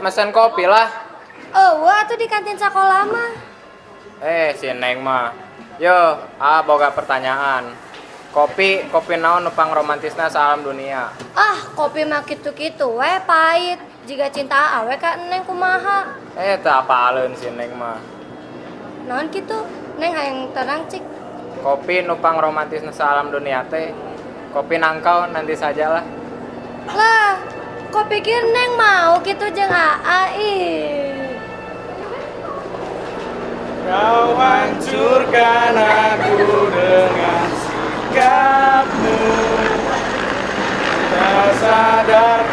Mesen kopi lah. Oh, wah tuh di kantin sekolah mah. Eh, si Neng mah. Yo, ah boga pertanyaan. Kopi, kopi naon nu pangromantisna saalam dunia? Ah, kopi mah kitu-kitu we pahit. Jiga cinta awe ka Neng kumaha? Eh, teu apaleun si Neng mah. Naon kitu? Neng hayang terang, cik. Kopi nu pangromantisna saalam dunia teh kopi nangkau nanti sajalah. Lah, kok pikir Neng mau gitu jeung Aa, ih. Kau hancurkan aku dengan sikapmu. Tak sadar.